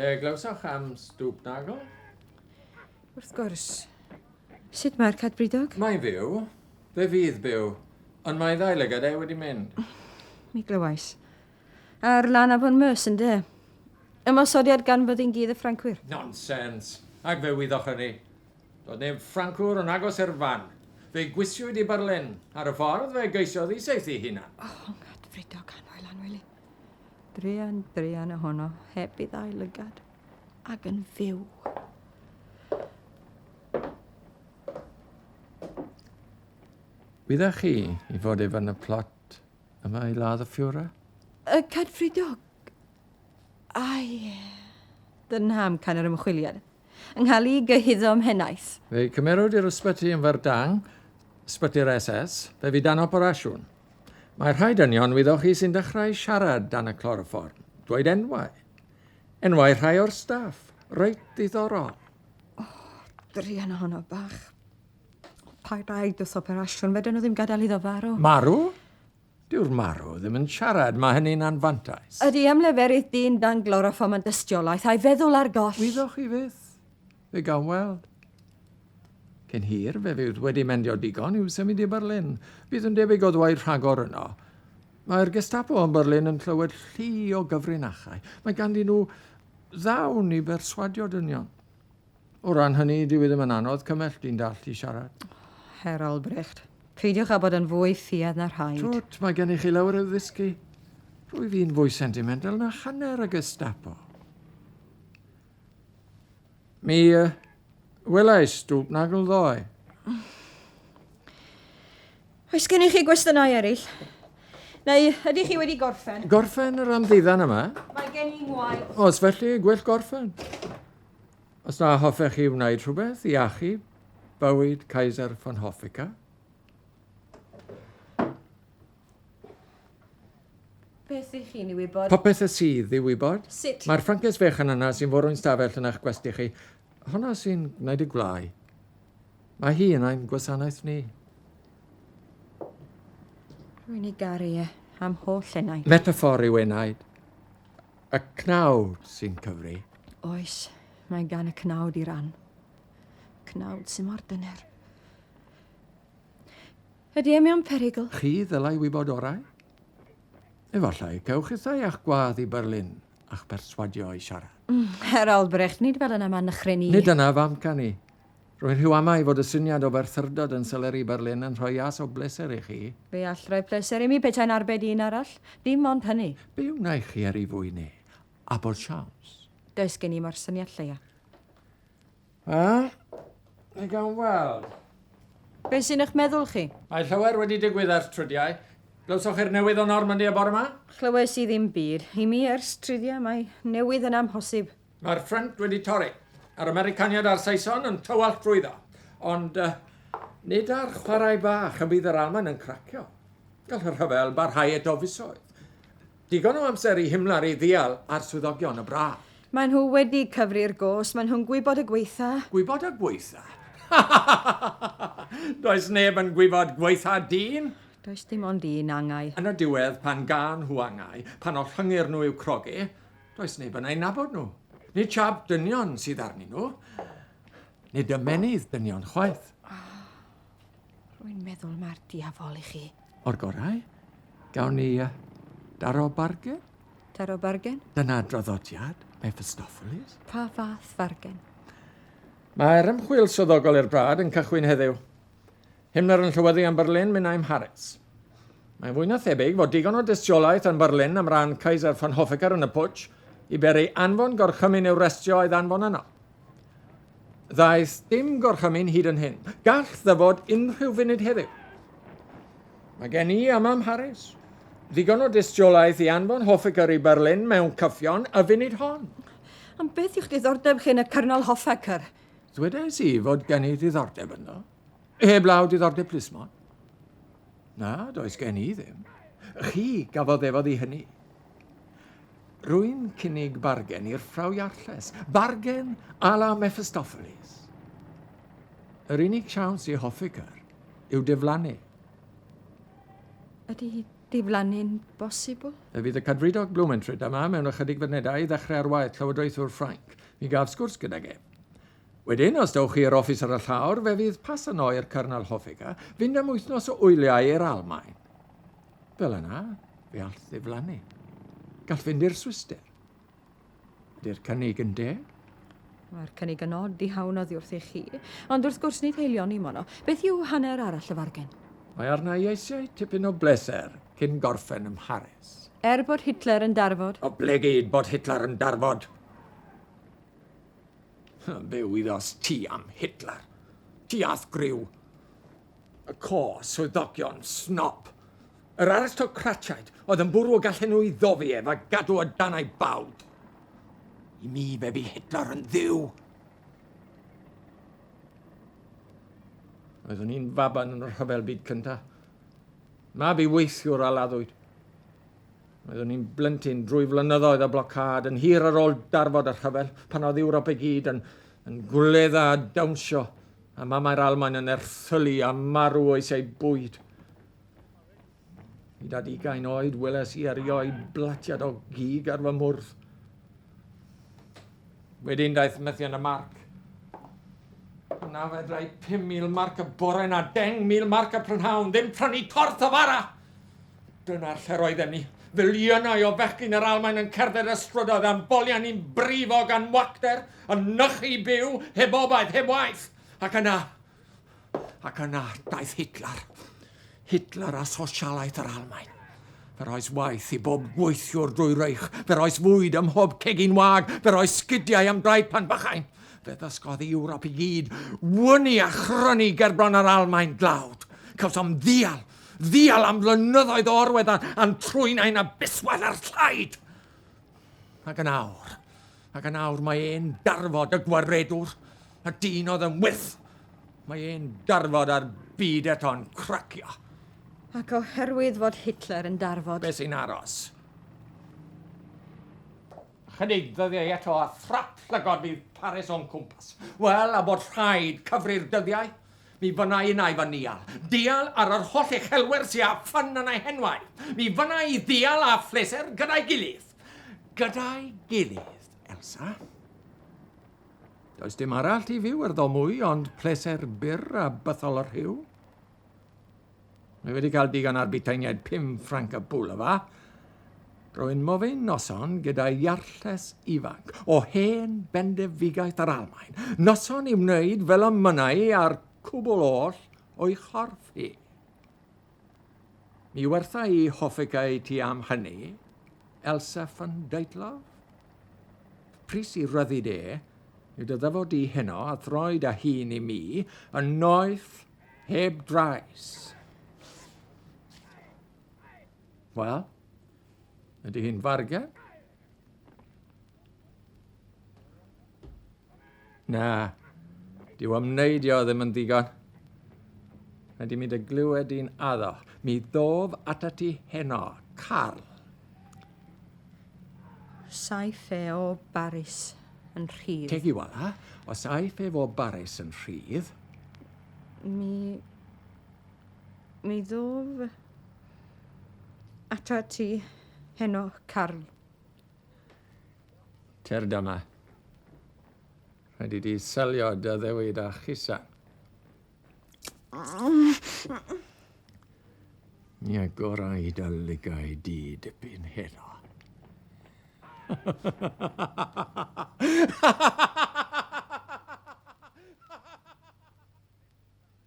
Fe glywsoch am Stwpnagl? Wrth gwrs. Sut mae'r Cadfridog? Mae'n fyw. Fe fydd byw. Ond mae ddau lygad e wedi mynd. Mi glywais. Ar lan afon Meuse, ynde? Ymosodiad gan fyddin gudd y Ffrancwyr. Nonsens! Ac fe wyddoch hynny. Doedd neb Ffrancwr yn agos i'r fan. Fe'i gwisiwyd i Berlin. Ar y ffordd, fe geisiodd i saethu hunan. O, Nghadfridog annwyl, annwyl i. Druan, druan ohono, heb i ddau lygad, ac yn fyw. Wyddech chi i fod ef yn y plot yma i ladd y Führer? Y Cadfridog? Ai, dyna amcan yr ymchwiliad. Yng nghael i gyhuddo ym mhennaeth. Fe'i cymerwyd i'r ysbyty yn Verdun, ysbyty'r SS, fe fu dan operasiwn. Mae rhai dynion, wyddoch chi, sy'n dechrau siarad dan y cloroform, dweud enwau. Enwau rhai o'r staff. Reit ddiddorol. O, druan ohono bach. Pa raid wrth operasiwn, fedrwn nhw ddim gadael iddo farw. Marw? Dyw'r marw ddim yn siarad, mae hynny'n anfantais. Ydy am leferydd dyn dan gloroform yn dystiolaeth, a'i feddwl ar goll. Wyddoch chi fyth. Fe gawn weld. Cyn hir, fe fydd wedi mendio digon i'w symud i Berlin. Bydd yn debyg o ddweud rhagor yno. Mae'r Gestapo yn Berlin yn clywed llu o gyfrinachau. Mae ganddyn nhw ddawn i berswadio dynion. O ran hynny, dyw e ddim yn anodd cymell dyn dall i siarad. Herr Albrecht, peidiwch â bod yn fwy ffiaidd na rhaid. Twt, mae gennych chi lawer i'w ddysgu. Rwyf i'n fwy sentimental na hanner y Gestapo. Mi uh, welais Stwpnagl ddoe. Oes gennych chi gwestiynau eraill? Neu ydych chi wedi gorffen? Gorffen yr ymddiddan yma? Mae gen i ngwaith. Os felly, gwell gorffen. Os na hoffech chi wneud rhywbeth i achub bywyd Kaiser von Hoffecker? Beth ych chi'n ei wybod? Popeth y sydd i'w wybod. Sut? Mae'r Ffrances fechan yna sy'n forwyn stafell yn eich gwesty chi, honna sy'n gwneud y gwlâu. Mae hi yn ein gwasanaeth ni. Rwy'n ei garu e am holl enaid. Metaffor yw enaid. Y cnawd sy'n cyfri. Oes, mae gan y cnawd i ran. Cnawd sy'n mor dyner. Ydy e mewn perygl? Chi ddylai wybod orau. Efallai cewch chithau a'ch gwadd i Berlin a'ch perswadio i siarad. Mm, Herr Albrecht, nid fel yna mae'n nychryn i. Nid dyna f'amcan i. Rwy'n rhyw amau fod y syniad o ferthyrdod yn seleri Berlin yn rhoi ias o bleser i chi. Fe all roi pleser i mi petai'n arbed un arall. Dim ond hynny. Be wnaech chi er ei fwyn e? A bod siawns? Does gen i mo'r syniad lleia. A? Mi gawn weld. Be sy'n eich meddwl chi? Mae llawer wedi digwydd ers tridiau. Glywsoch chi'r newydd o Normandy y bore 'ma? Chlywes i ddim byd. I mi ers tridiau mae newydd yn amhosib. Mae'r ffrynt wedi torri, a'r Americaniaid a'r Saeson yn tywallt drwyddo. Ond uh, nid ar chwarae bach y bydd yr Almaen yn cracio. Gall y rhyfel barhau eto fisoedd. Digon o amser i Himmler i ddial ar swyddogion y brad. Maen nhw wedi cyfri'r gos, maen nhw'n gwybod y gweitha. Gwybod y gweitha? Does neb yn gwybod gweitha dyn. Does dim ond un angau. Yn y diwedd, pan gân nhw angau, pan ollyngir nhw i'w crogi, does neb yn eu nabod nhw. Nid siâp dynion sydd arnyn nhw. Nid ymennydd dynion chwaith. Rwy'n meddwl mae'r diafol i chi. O'r gorau, gawn ni uh, daro bargen? Taro bargen? Dyna draddodiad Mephistopheles. Pa fath fargen? Mae'r ymchwil swyddogol i'r brad yn cychwyn heddiw. Himmler yn llywyddu yn Berlin, minnau ym Mharis. Mae'n fwy na thebyg fod digon o dystiolaeth yn Berlin am ran Kaiser von Hoffecker yn y pwtsh i beri anfon gorchymyn i'w restio a'i ddanfon yno. Ddaeth dim gorchymyn hyd yn hyn. Gall ddyfod unrhyw funud heddiw. Mae gen i am Mharis. Ddigon o dystiolaeth i anfon Hoffecker i Berlin mewn cyffion y funud hon. Ond beth yw'ch diddordeb chi yn y Cyrnol Hoffecker? Ddwedais i fod gen i ddiddordeb ynddo. Heblaw diddordeb plismon. Na, does gen i ddim. Chi gafodd efodd i hynny. Rwy'n cynnig bargen i'r Frau Iarlles. Bargen à la Mephistopheles. Yr unig siawns i Hoffecker yw diflannu. Ydy... diflannu'n bosibl? Fe fydd y Cadfridog Blumentritt yma mewn ychydig funudau i ddechrau ar waith llywodraethwr Ffrainc. Mi gaf sgwrs gydag ef. Wedyn, os dowch chi i'r offis ar y llawr, fe fydd pas yno i'r Cyrnal Hoffeger fynd am wythnos o wyliau i'r Almaen. Fel yna, fe all ddiflannu. Gall fynd i'r Swister. Ydy'r cynnig yn deg? Mae'r cynnig yn od i hawn oddi wrth chi, ond wrth gwrs nid haelioni mono. Beth yw hanner arall y fargen? Mae arna i eisiau tipyn o bleser cyn gorffen ym Mharis. Er bod Hitler yn darfod? Oblegid bod Hitler yn darfod. Be wyddos ti am Hitler? Ti a'th griw. Y co, swyddogion, snob. Yr aristocratiaid oedd yn bwrw y gallen nhw i ddofi ef a gadw o dan ei bawd. I mi fe fu Hitler yn dduw. Oeddwn i'n faban yn y rhyfel byd cyntaf. Mab i weithiwr a laddwyd. Oeddwn i'n blentyn drwy flynyddoedd y blocâd, yn hir ar ôl darfod y rhyfel, pan oedd Ewrop i gyd yn, yn gwledda a dawnsio, a mamau'r Almaen yn erthylu a marw eisiau bwyd. Hyd at ugain oed weles i erioed blatiad o gig ar fy mwrdd. Wedyn daeth methiant y marc. Na fedrai 5,000 marc y bore na 10,000 marc y prynhawn ddim prynu torth o fara. Dyna'r lle'r oeddem ni. Filiynau o fechgyn yr Almaen yn cerdded y strydoedd a'n boliau ni'n brifo gan wacter, yn nychu byw, heb obaith, heb waith. Ac yna, ac yna daeth Hitler. Hitler a sosialaeth yr Almaen. Fe roes waith i bob gweithiwr drwy Reich, fe roes fwyd ym mhob cegin wag, fe roes sgidiau am draed pan bychain. Fe ddysgodd i Ewrop i gyd wynu a chrynu gerbron yr Almaen dlawd. Cawsom ddial, Ddial am flynyddoedd o orwedd a'n trwynau'n abiswell ar llaid! Ac yn awr, ac yn awr mae e'n darfod y gwaredwr, y dyn oedd yn wyth. Mae e'n darfod a'r byd eto'n cracio. Ac oherwydd fod Hitler yn darfod... Be sy'n aros? Chydig ddyddiau eto a thrap llygod fydd Paris o'n cwmpas. Wel, a bod rhaid cyfri'r dyddiau. Mi fynna innau fy nial. Dial ar yr holl uchelwyr sy â ffyn yn eu henwau. Mi fynna i ddial a phleser gyda'i gilydd. Gyda'i gilydd, Elsa. Does dim arall i fyw erddo mwy ond pleser byr a bythol y rhyw. Mae wedi cael digon ar buteiniaid 5 ffranc y bwl yfa. Rwy'n mofyn noson gyda iarlles ifanc o hen bendefigaeth yr Almaen. Noson i wneud fel y mynnai a'r cwbl oll o'i chorff hi. Mi wertha i hoffig ei ti am hynny, Elsa von Deitloff. Pris i ryddid e yw dy ddyfod di heno a throi dy hun i mi yn noeth Heb drais. Wel, ydy hi'n fargen? Na, dyw ymneidio ddim yn ddigon. Rhaid i mi dy glywed di'n addo. Mi ddof atat ti heno, Carl. Saif e o Baris yn rhydd. Teg i wala, os aiff ef o Baris yn rhydd, Mi... Mi ddof atat ti heno, Carl. Tyrd yma. Rhaid i ti selio dy ddewid â chusan. Mi agora i dy lygaid di dipyn heno.